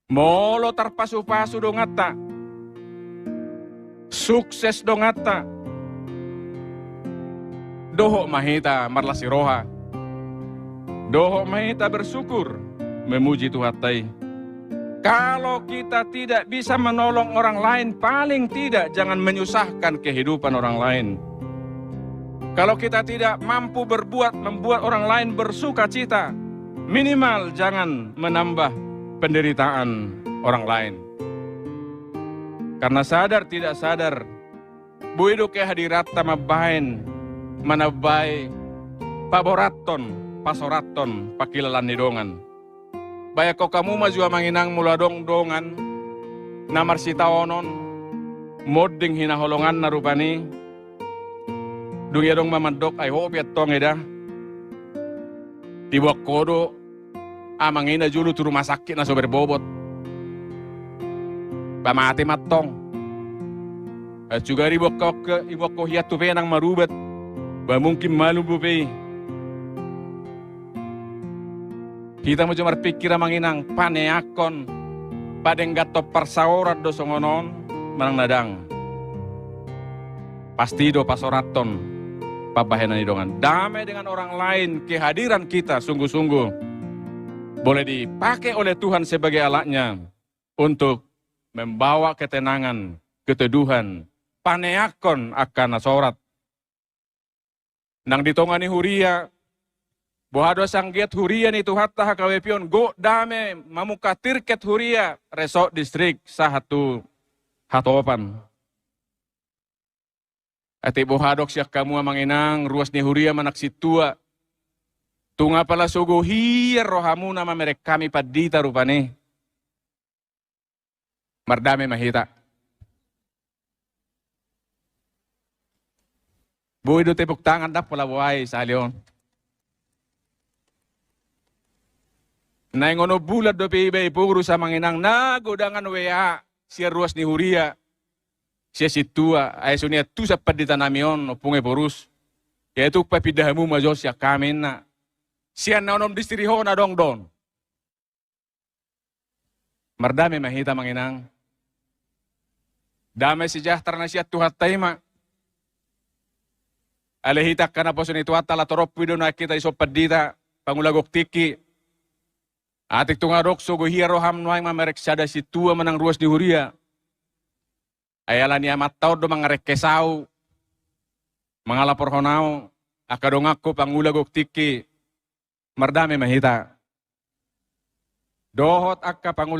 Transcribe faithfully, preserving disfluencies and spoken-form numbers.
Molo tarpasupasu donganta, sukses donganta, dohot ma hita marlas ni roha, dohot ma hita bersyukur, memuji Tuhanta i. Kalau kita tidak bisa menolong orang lain, paling tidak jangan menyusahkan kehidupan orang lain. Kalau kita tidak mampu berbuat, membuat orang lain bersuka cita, minimal jangan menambah penderitaan orang lain. Karena sadar tidak sadar, boi do kehadiranta mambahen, manambai paborathon, pasorathon pangkilalaan ni dongan. Bayangkon hamu ma jo amang inang, molo adong dongan na marsitaonon, monding hinaholonganna rupani, dung i adong ma mandok, ai ho pe antong eda, diboan ho do amang i na jolo tu rumah sakit na so berbobot. Ba mate ma antong. Ai sugari diboan ho, diboan ho hian tu penang marubat, ba mungkin malum dope i. Hita ma jo marpingkir amang inang, paneangkon, padengganhon parsaoran do songon on manang na ndang. Pasti do pasorathon pambahenan ni dongan. Damai dengan orang lain, kehadiran kita sungguh-sungguh boleh dipakai oleh Tuhan sebagai alatnya untuk membawa ketenangan, keteduhan, paneangkon angka na sorat. Nang di tonga ni huria, boha do asa anggiat huria ni Tuhanta H K B P on gok dame mamungka tirket huria, resort, distrik, sahat tu hatopan. Atik boha dok sian hamu amang inang, ruas ni huria manang sintua. Tung apala sogo hian rohamuna mamereng hami pandita rupani. Mardame ma hita. Boi do tepuk tangan ndang pola boai sahali on. Naeng onom bulan dope iba i porus amang inang, na godangan W A sian ruas ni huria, sian sintua, ai so niantusan pandita nami on, ompung i porus. Ia tung papinda hamu ma jo sian hami inna. Sian na onom distrik on adong do on. Mardame ma hita amang inang. Dame sejahtera na sian Tuhanta i ma. Alai hita angka naposo ni Tuhanta ala torop i do nuaeng hita dison pandita, pangula gok tingki. Atik tung adong sogo hian roham nuaeng mamereng sada sintua manang ruas ni huria. Ai ala ni amanta on do mangarengke sau, mangalaporhon au, angka donganku pangula gok tingki, mardame ma hita. Dohot angka pangula